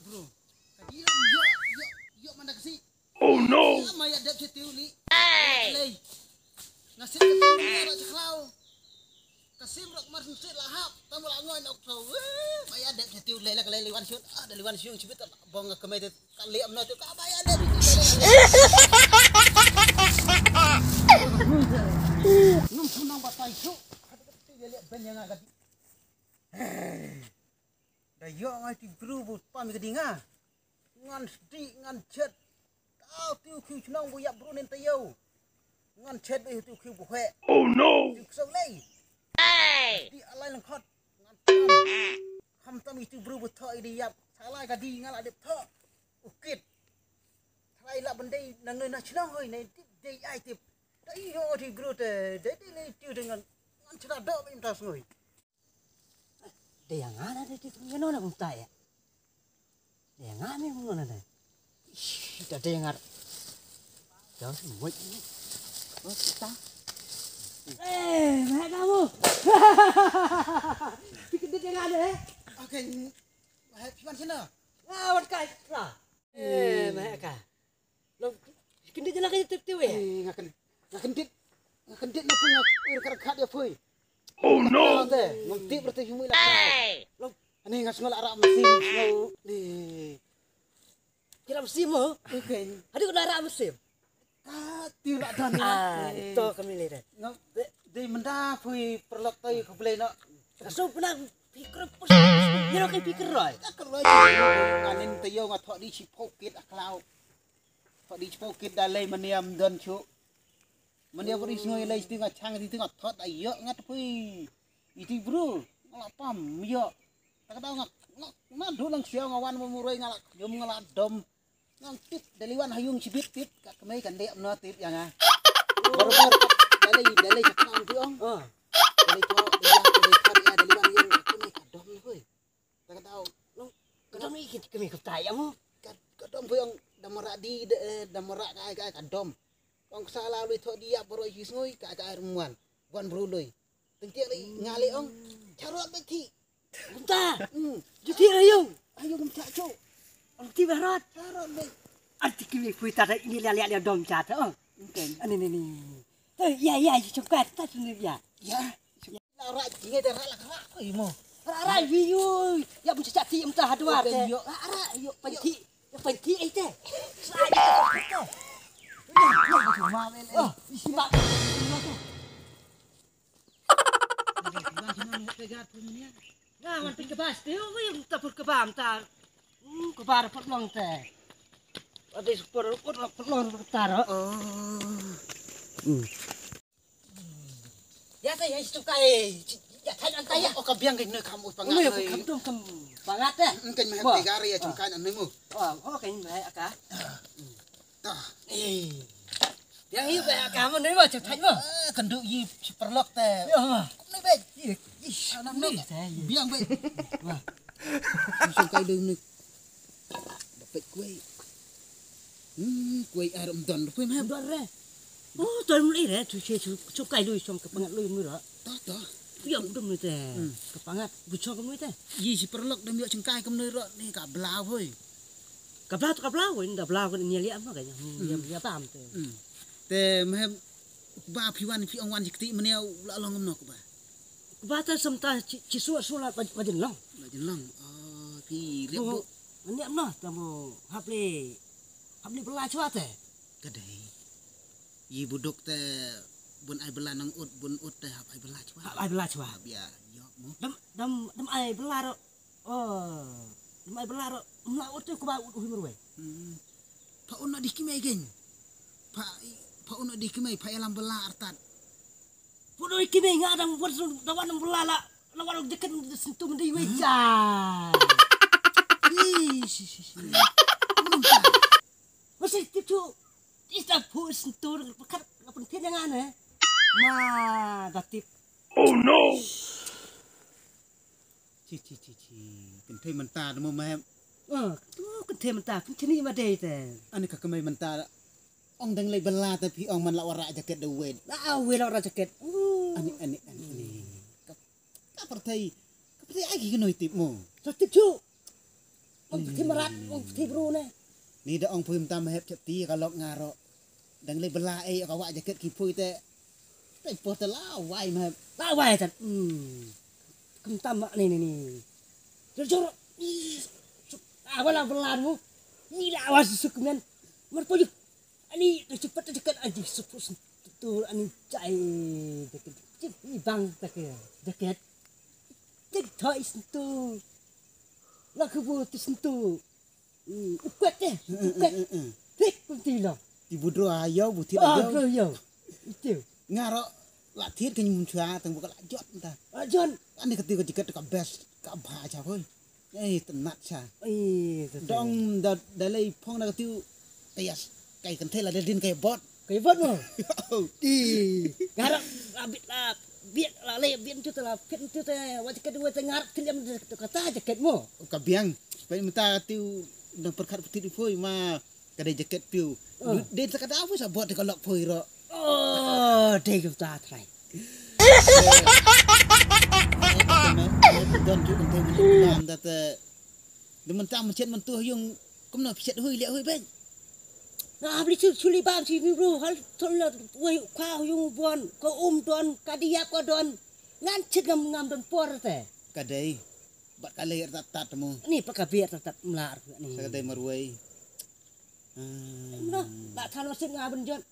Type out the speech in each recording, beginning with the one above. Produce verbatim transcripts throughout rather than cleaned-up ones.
Bro. Ka dei ïoh, ïoh, ïoh man da ka si. Oh no. Ïa ma ïa dep sha tiew li. Lei. Nga sep ka tiew li ïa da cha khlaw. Ka sim rok mar sep la hap. Tam la ngoi nok thaw. Eh, ma ïa dep sha tiew lei la ka lei liwan shun. Ah, da liwan shun chibit la bong ka mei te ka lei am no te ka ma ïa dep. Num sunang batai shu. Ka dei ka tiew lei ben ïa nga ka dei. Da ïoh ngai ti bru bu pam ka ding nga. Ngan sdi ngan chet. Tau tiu khiu chnong bu yap bru nen tayo. Ngan chet dei tiu khiu bu he. Oh no. Tiu kso lei. Hey. Di alai lang khot. Ngan pam. Kham tam i tiu bru bu tho i di yap. Salai ka di nga la dep tho. U kit. Salai la bendei nang ne na chnong hoi ne tip dei ai tip. Da ïoh ti bru te dei dei le tiu dengan. Ngan chra do ba im tas ngoi. Dei nga na dei ti no na kumta ya. Dei nga mi mo na dei. Ita dei nga. Jauh sih muat ni. Oh, kita. Eh, mai kamu. Pikir dei nga deh. Okay, mai piwan sana. Ah, wat kai lah. Eh, mai ka. Long, kendit je lah ka tip tip eh. Eh, nga ken-, nga kendit. Nga kendit na pun nga ur kar khat ya pui. Oh no. Te, ngam tip berarti humui lah. Long, ani nga sngol arah mesin sngol ni. Kira mesin mo? Okay. Ada kena arah mesin. Ka ti lah dan. Ah, to kami le. Ngam de, de menda pui perlok tai ke belai nak. Asu pernah pikir pus. Kira kan pikir roi. Ka keroi. Anin tayo nga thok di chipokit aklau. Thok di chipokit dalai maniam don chu. Maniam puri sngoi lai sti nga chang di nga thok ayo nga tepui. Iti bru. Nga pam yo. Tak ada nga, nga, nga dulang siaw nga wan mo muroi nga lak yum nga lak dom. Ngan tip, dali wan hayung chibit tip, ka kemai kan dek mena tip ya nga. Baru-baru, dali, dali cakap nanti ong. Ah. Dali ko, dali wan, dali ko, ya, dali wan hayung, ka kemai ka dom ni, hoi. Tak tahu. Long, ka dom ni kit kemai ka tai ya mo. Ka, ka dom hoi ong, da merak di, da, eh, da merak kai, kai, ka dom. Ong salah lui thok dia, baru isi sngui, ka, ka air muan. Buan bru lui. Tengtiak lei nga lei ong. Charot beti. Kumta. Hmm. Juti ayo. Ayo kumta chu. Ong ti barot. Charot beti. Arti kimi kui ta ini lia lia lia dom cha ta ong. Mungkin. Ani ni ni. Eh, ya ya, chungkat ta sini ya. Ya. La ra jinge de ra la ra ko imo. Ra ra wi yu. Ya bun cha ti em ta hadwa te. Ra ra yo panti. Ya panti ai te. Sa ai te. Ya ma me le. Oh, isi ba. Nga wan pyn kba stiu, wi, ta pur kba, ta. Hmm, kba ra pat long te. Ade super, pat long ta ro. Oh. Hmm. Ya sa ya situ kai. Ya thai an ta ya. Oh, ka biang kai ne kam u pangat. Ui, kam dum kam pangat eh. Hmm, kan meh te gari ya chung kai an ne mu. Oh, oh, kan meh aka. Ta. Eh. Yang hi ba ka mo ne ba chu thai mo. Eh, kan du yi chi perlok te. Ya ma. Kum ne ba. Yi. Ish. Anam ne. Biang ba. Wah. Chung kai dum ne. Ba pek kuai. Hmm, kuai ar mdon kuai ma. Mdon re. Oh, ton mlei re chu che chu chung kai lui chung ka pangat lui mu ra. Ta ta. Biang dum ne te. Ka pangat bu chung ka mu te. Yi chi perlok dum yo chung kai kum ne ro ne ka bla hoi. Ka bla to ka bla wei, da bla ko nia liam ka nia liam liam tam te. Hmm. Te meh ba phi wan phi ong wan jikti menia la long no ba. Ba ta sam ta chi su su la ba jin long. Ba jin long. Oh, phi liam bu. Nia no ta mo hap le hap le bla chwa te. Ka dei. Yi buduk te bun ai bla nang ut bun ut te hap ai bla chwa. Hap ai bla chwa. Hap ya yo mo. Dam dam dam ai bla ro. Oh, mai bela ro mla ot ko ba ut hui merwe. Hmm. Pha un di kimei gen. Pha pha un di kimei pha elam bela artat. Pha un di kimei nga dang buat da wan bela la la wan deket sentu mendai we ja. Ih, si si si. Masih tip tu. Ista pu sentu pakat apa pin yang ane. Ma da tip. Oh no. Chi chi chi chi. Kynthei mynta da mo mem. Oh, tu kynthei mynta, kynthei ni ma dei te. Ani ka kemei mynta. Ong dang lei bela te phi ong man la wara jaket da wet. Ah, wet la wara jaket. Ani ani ani ani. Ka ka pyrthei. Ka pyrthei ai ki noi tip mo. Sa tip chu. Ong phi mrad, ong phi bru ne. Ni da ong phi mynta ma hep chapti ka lok nga ro. Dang lei bela ei ka wa jaket ki phi te. Te por te la wai ma hep. La wai tan. Hmm. Kumta ma ni ni ni. Jor jor. Ih, suk. Ah, wala bela mu. Ni la wa suk men. Mar pojik. Ani ka cepat jaket aji suk. Tu ani chai jaket. Cip ibang ta ke jaket. Cip thoi sentu. La kubu tu sentu. Hmm, ukwet eh, ukwet. Thik pun ti lo. Ti budro ayo, bu thit Ah, ayo. Bro yo. Itu. Nga ro la thit ka nyum chua tang bu ka la jot ta. Ah, John. Ani ka ti ka jaket ka best ka bha cha hoi. Eh, tenat cha. Eh, tu, tu. Dong da da lei phong da ka ti tayas kai kan thela da din kai bot. Kai bot mo. Ih, garap la bit la biet la le biet tu la pit tu te wa jaket wa te ngarap thiliam tu kata jaket mo. Ka biang. Pai mynta tiu dang perkhat putih di poi ma ka dei jaket piu. Oh. Dei sa ka da poi sa bot ka lok poi ro. Oh, dei ka ta trai. Don ju kan te mynta mynta te. Dei mynta mynchet myntu yung kumno pynchet hui liak hui beng. Na bli chu chu li bam si mi bro hal ton la wei kha yung bon ko um don ka diak ko don. Ngan chit ngam ngam don por te. Ka dei. Bat ka lei tat tat mo. Ni pa ka biar tat tat mlar ni. Sa ka dei marwei. Ah. Em na, la than wa sik nga ben jot.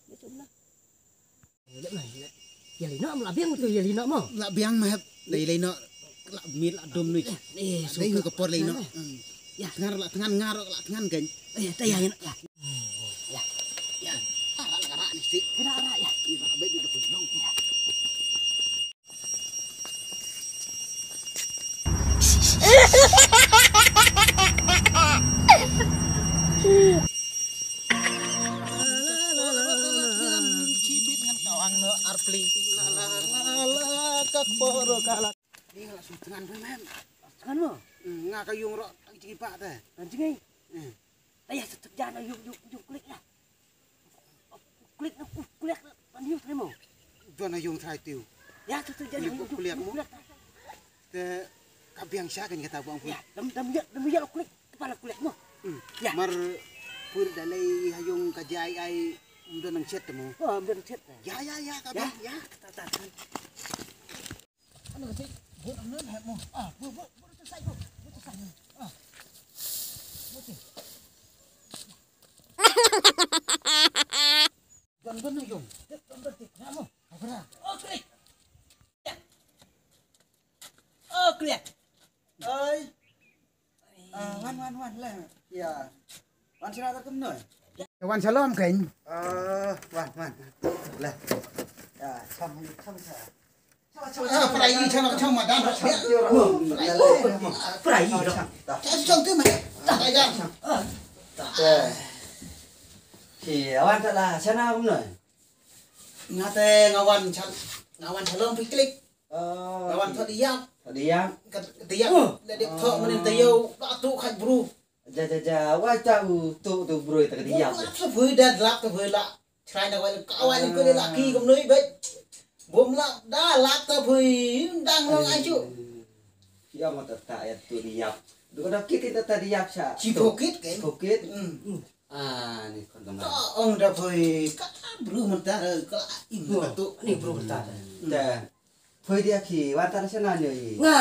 Ni sum na. Lep na, lep. Ya lei no, la biang tu ya lei no mo. La biang ma hep. Lei lei no. La mit la dum ni. Eh, dei hu ka por lei no. Hmm. Ya. Tngan la tngan ngar la tngan kan. Eh, ta ya ya. Ya. Ya. Ara la ara ni si. Ara ara ya. Ni ba be du du yong. Ya. Nga ka yung ro, ang jingibak te. Ang jingibak. Ayah, tetep jangan yung, yung, yung klik lah. Klik na, klik na, man yung trai mo. Don na yung trai tiu. Ya, tu tu jangan yung klik mo. Te ka biang sha kan kata buang pun. Ya, dam dam ya, dam ya klik, kepala klik mo. Ya. Mar pur dalai hayung ka jai ai mdon nang chet mo. Oh, mdon chet. Ya ya ya ka biang ya. Ta ta ta. Ano kasi? Buat ano lah mo? Ah, buat buat buat tu sai buat. Buat tu sai. Ah. Buat tu. Don don na yung. Don don ti. Namo. Abra. Oh, klik. Oh, klik. Oi. Ah, wan wan wan lah. Ya. Wan sila tak kemno. Wan shalom kan. Ah, wan wan. Lah. Ya, sam sam sa. Prai chang chang ma dan. Prai. Prai. Chang chang tu ma. Prai dan. Ki awan ta la chana kum noi. Nga te nga wan chal nga wan chalong pi klik. Nga wan thot iyap. Thot iyap. Ka iyap le dek thok manin tayo la tu khat bru. Ja ja ja wa ta u tu tu bru ta ka iyap. Lap sa bui dan lap ta bui la. Chrai na wai ka wai ko le la ki kum noi bet. Bum la da lap ta bui dang long aju. Ki ong ta ta ya tu iyap. Du ka da kit ta ta iyap sa. Chi pokit ke. Pokit. Hmm. Ah, ni khon ka ma. Ta ong da phoi ka bru mynta ka im ka tu. Ni bru mynta. Ta. Phoi dia ki wan ta na sana ni. Nga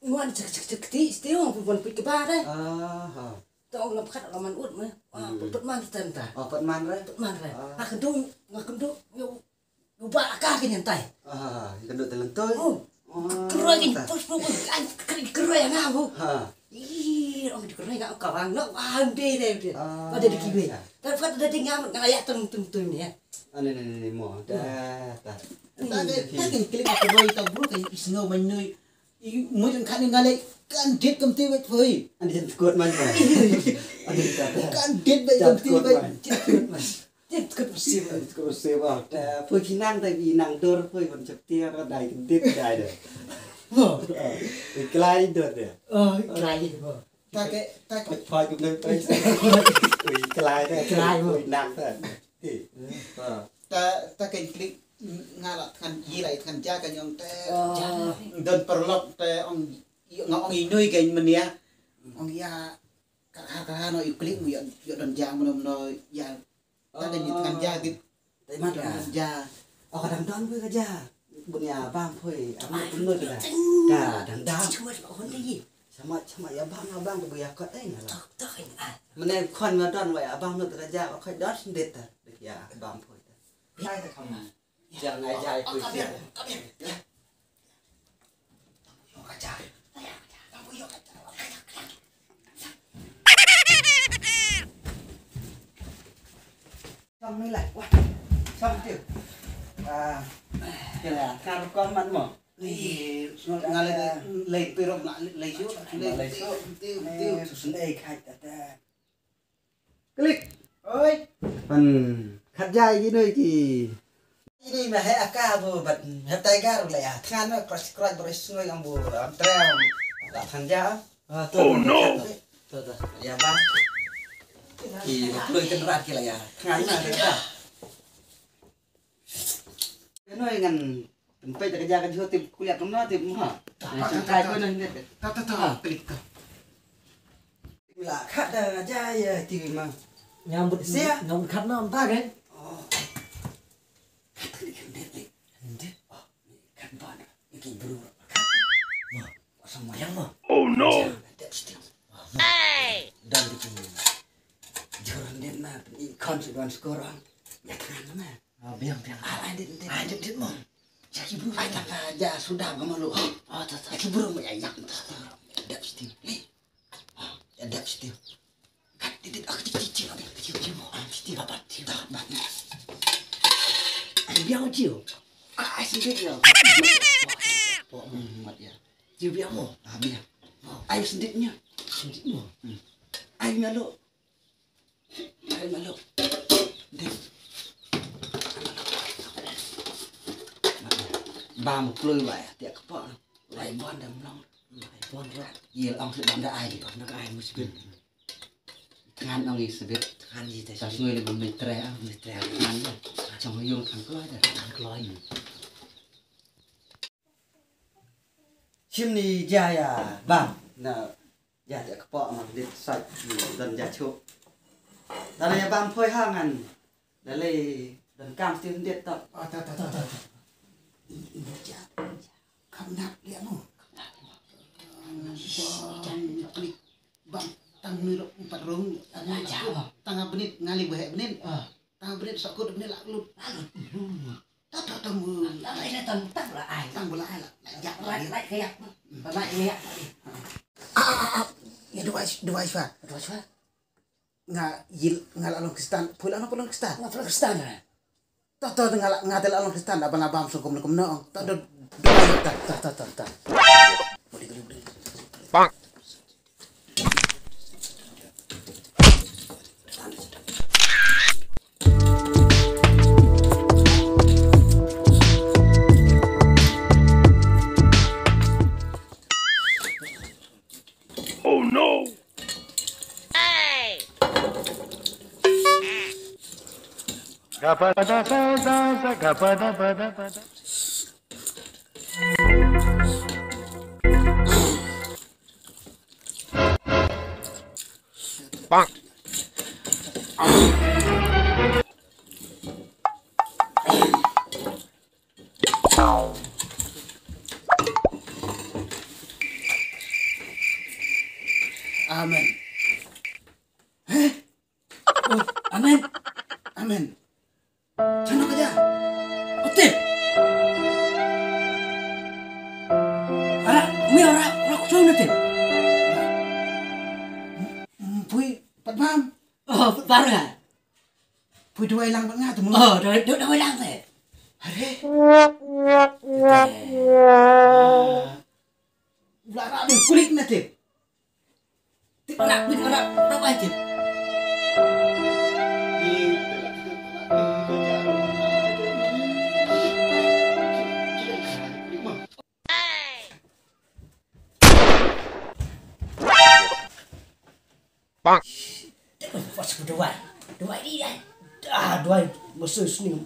wan chak chak chak ti sti ong pun pun pit ka ba re. Ah ha. Ta ong lam khat lam man ut me. Ah, put put man ta ta. Oh, put man re. Put man re. Ah. Ha kendu nga kendu. U ba ka ke nyantai. Ah, ka dok talentoi. Oh. Keroi ni pos pos ai keroi nga bu. Ha. Ih, ong di keroi nga ka wang no ande de de. Pada di kiwe. Tapi pada di ngam nga ya tung tung tung ni ya. Ane ne ne mo. Da ta. Ta ke ta ke klik keroi ta bu ke isngo menoi. I mujung khat ni ngalai kan dit kam ti wet phoi. Ande jan tkot man. Ande ta. Kan dit wet kam ti wet. Jan tkot man. Jan tkot musim. Jan tkot musim ah. Ta phoi ki nang ta ki nang dor phoi ban chep ti ka dai kan dit dai de. Mo. Iklai dor de. Oh, iklai mo. Ta ke ta ke phoi ki nang phoi. Iklai de. Iklai mo. Phoi nang ta. Ti. Ta ta ke klik nga la than yi la than ja ka nyong te. Don perlok te ong nga ong inui ke menia. Ong ïa ka ha ka ha no ïa klik ïa ïa don jang mano mano ïa. Ta da ni tngan ja ki. Te mat ka. Don ja. Oh, ka dang don ka ja. Bun ïa bam poi. Am kumno ka da. Ka dang da. Sama sama ïa bam ïa bam ka bu ïa kot ai na la. Mane khon nga don wa ïa bam no ka ja. Ka don sendit ta. Ïa bam poi ta. Ai ta kam. Jangan aja ikut dia. Song ni lah. Wah. Song tu. Ah. Kira kar kau man mo. Ni ngalai lai pirok ngalai lai su. Ngalai lai su. Tiu tiu. Susun ai khai tata. Klik. Oi. Pan khat jai ki noi ki. Ini mah he aka bu bat hep tiger la ya. Tngan mah cross cross boris sngoi ang bu am trem. La than ja. Ah, tu. Oh no. Tu tu. Ya bang. Ki kloi kan rat ki la ya. Tngan mah. Noi ngan pynpeit da ka ja ka jhur tip kuliah kumno tip mo. Ta, ta, ta, ta. Kai ko nang det. Ta, ta, ta. Ha. Klik ta. La khat da ka ja ïa ti ma. Ngam but sia. Ngam but khat nam ta ke. Oh. Khat ni kan det ni. Det. Oh, ni khat ban. Ni ki bru. Khat. Mo. Ko sang mo yang mo. Oh no. Ja, det stil. Hey. Dan di ki. Jhur det na. Ni kon si ban skor ang. Ya kan na. Ah, biang, biang. Ah, ai dit, dit. Ai dit, dit mo. Jaki bru. Ai ta ta ja sudah ba malu. Ah, ta ta. Jaki bru mo ya yak ta. Dap situ. Ni. Ya dap situ. Kat dit, dit. Ah, cik cik cik. Cik cik mo. Ah, situ. Apa? Apa? Ai biang jiu. Ah, ai sendiri ya. Oh, mat ya. Jiu biang mo. Ah, biang. Ai sendirinya. Sendiri mo. Ai malu. Ai malu. Deh. Ba mu kloi ba ya tiak kepak. Lai bon da mlong. Lai bon da. Yel ong sik bon da ai. Bon da ai mu sibit. Tngan ong i sibit. Tngan i te. Sa sngoi le bun mei tre ah. Mei tre ah. Tngan da. Chong yung tang kloi da. Tang kloi. Shim ni ja ya bam na ja te kpoh ma dit sait ni don ja chuh. Dale ya bam phoi ha ngan. Dale don kam stiu dit tok. Ah, ta, ta, ta, ta, ta. I, i ja, i ja. Kam nak dia mo. Kam nak dia mo. Bam, bam, klik. Bam, tang ni rok empat rong. Tang a benit, ngali wahek benit. Ah. Tang a benit, sokot benit, lak lut. Lak lut. Ta ta ta mu. Ta ta ta ta la ai. Tang bula ai la. La yak la. La yak. La yak. Ah ah ah. Ni dua dua fa. Dua fa. Nga yil nga la long kristan. Pula no pula kristan. Nga pula kristan. Ta ta nga la nga ta la long kristan. Ba la bam song kum kum no. Ta ta ta ta ta. Bang. Oh no! Hey! Amen. Heh? Oh, amen. Amen. Chano ka ja? Ote. Ara, umi ara, ara kuchong nate. Pui, pat bam. Oh, pat bam nga. Pui dawai lang pat nga tu mo. Oh, dawai, dawai, dawai lang te. Are. Ula ra de kulik nate. Tip nak bit nak nak ai tip. Bang. Tip pas ku dua. Dua ni ai. Ah, dua musuh sini.